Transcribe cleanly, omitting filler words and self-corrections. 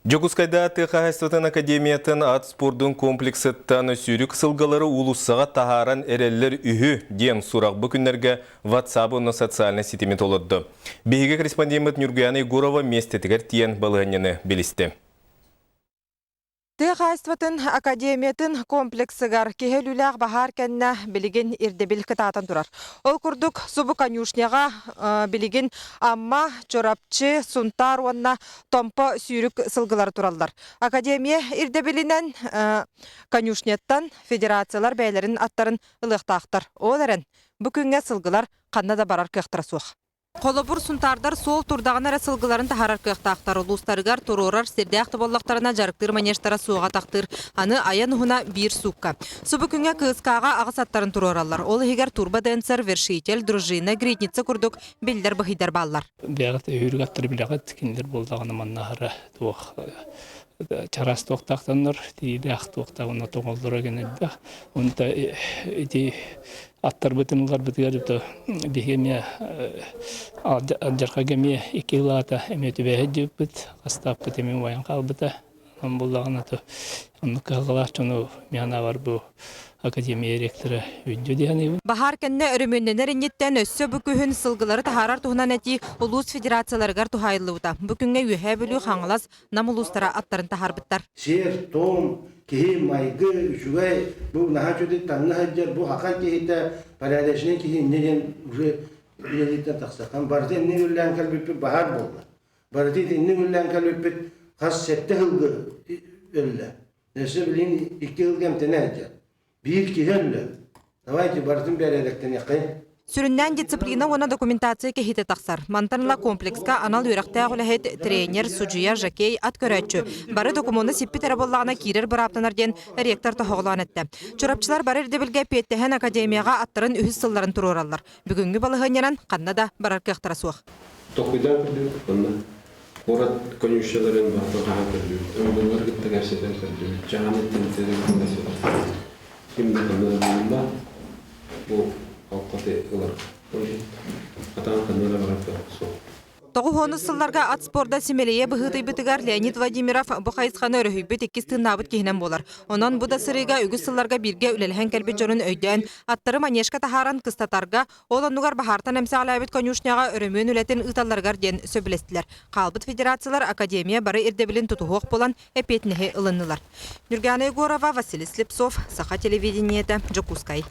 Дьокуускайдааҕы тыа хаһаайыстыбатын академиятын ат спордун комплексыттан сүүрүк сылгылары уулуссаҕа таһааран эрэллэр үһү диэн сурах бу күннэргэ WhatsApp уонна социальнай ситими толордо. Биһиги корреспондеммыт Ньургуйаана Егорова миэстэтигэр тиийэн балаһыанньаны билистэ. Тыа хаһаайыстыбатын академиятын комплексыгар киһи өлүүлээх баһаар кэннэ билигин ирдэбил кытаатан турар. Ол курдук, субу конюшняҕа билигин Амма, Чурапчы, Сунтаар уонна Томпо сүүрүк сылгылара тураллар. Академия ирдэбилинэн конюшняттан федерациялар бэйэлэрин аттарын ылыахтаахтар. Ол эрэн, бу күҥҥэ сылгылар ханна да барар кыахтара суох. Холобур, сунтаардар суол турдаҕына эрэ сылгыларын таһаарар кыахтаахтар. Улуустарыгар туруорар сирдээх да буоллахтарына дьарыктыыр манежтара суоҕа тахтыыр. Аны айан уһуна биир суукка. Субу күҥҥэ Кыыскааҕа аҕыс аттарын туруораллар. Ол иһигэр турбоденсер, вершитель, дружина, гридница курдук биллэр быһыйдар бааллар. Бэйэҕит өһүүрүк аттары билэҕит, кинилэр буоллаҕына манна аһара туох чараас туохтаахтаннар, тиийдээх туохтаах уонна тоҥоллоро гэн элбэх. Онто ити аттарбытын ыларбытыгар то биһиги эмиэ алдьархайга эмиэ икки ылаата эмиэ түбэһэ дьыппыт, хастааппыт эмиэ убайан хаалбыта. Онон буллаҕына то оннук кыһалҕалаах дьону миэхэ бар бу академия ректора өйдүө дии саныыбын. Баһаар кэннэ өрөмүөннэнэр инниттэн өссө бу күһүн сылгылары таһаарар туһунан этии улуус федерацияларыгар туһаайыллыбыта. Бу күҥҥэ Үөһээ Бүлүү, Хаҥалас, Нам улуустара аттарын таһаарбыттар. Сиэр-туом, киһи, майгы, үчүгэй, бу наһаа үчүгэй таҥна сылдьар, бу хакан киһитэ, порядочный киһи инньэ диэн уже үлэлииттэн тахсаххан барыта иннин үллээн кэлбиппит баһаар буолла. Барыта итинник үллээн кэлбиппит хас сэттэ сылгы өллө. Өссө билигин икки сылга эмтэнэ сылдьар. Биир киһи өллө. Давайте барытын бэрээдэктэниэххэйин. Сүрүннээн дисциплина уонна документация кэһиитэ тахсар. Мантан ыла комплекска анал үөрэхтээх үлэһит, тренер, судьуйа, жокей, ат көрөөччү бары докумуону сиппит эрэ буоллаҕына киирэр бырааптанар диэн ректор тоһоҕолоон эттэ. Чурапчылар бары ирдэбилгэ эппиэттэһэн академияҕа аттарын үһүс сылларын туруораллар. Бүгүҥҥү балаһыанньанан ханна да барар кыахтара суох. Толкуйдаан көрдүбүт уонна куорат конюшняларын барытын хаһан көрдүбүт, ымбыллары кытта кэпсэтэн көрдүбүт, дьаһаны тэнитэрин кытта кэпсэтэн ким да ханна да булла бу алкаты ылар. Атаан ханна да барар кыах суох. Тоҕус сылларга ат спорда симэлийэ быһыытыйбытыгар Леонид Владимиров бу хайысханы өрүһүйбүт иккис тыыннаабыт киһинэн буолар. Онон бу да сырыыга үгүс сылларга бииргэ үлэлэһэн кэлбит дьонун өйдөөн, аттары манежка таһааран кыстатарга, ол оннугар баһаартан эмсэҕэлээбит конюшняҕа өрөмүөн үлэтин ыыталларыгар диэн сөбүлэстилэр. Хаалбыт федерациялар академия бары ирдэбилин тутуһуох буолан эппиэтинэһи ылыннылар. Нюргана Егорова, Василий Слепцов, Саха телевидениетэ, Дьокуускай.